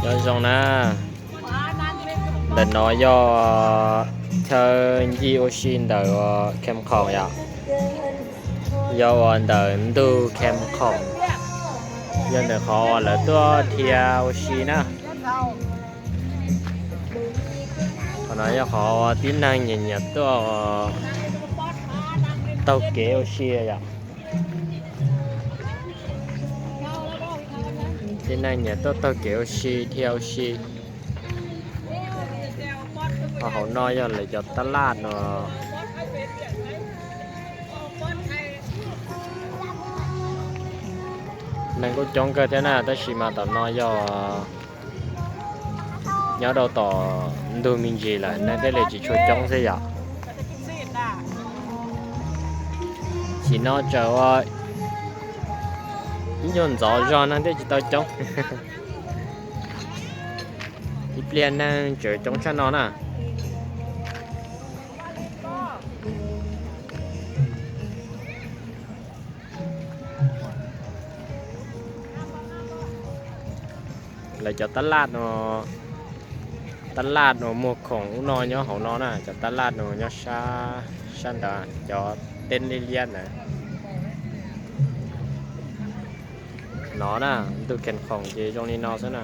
Nyob zoo na, ntawm no yog chaw ncig ua si ntawm Kham Khoom yom, yog uas ntawm ntug Kham Khoom, yog ntawm qhov uas lawv tuaj dhia ua si na. Qhov no yog qhov tib neeg nyiam nyiam tuaj taug kev ua si yom. Tib neeg nyiam tuaj taug kev ua si dhia ua si. Ho hauv no yog lawv cov tab laj no. Neeg kuj coob kawg thiab na, tab sis mas tom no yog nyob rau tom ntug me ntsis lawm, neeg thiaj li tsis tshua coob xwb yom. Sim no tseem ua ib nyuag ntxov zog neeg thiaj tsis tau coob. Ib pliag neeg tseem coob tshaj no na. Lawv cov tab laj no, tab laj no muag khoom ub no nyob hauv no na, cov tab laj no nyob sab, sab ntawd cov teb liab liab ntawd. No na, ntug Kham Khoom ces zoo li no xwb na.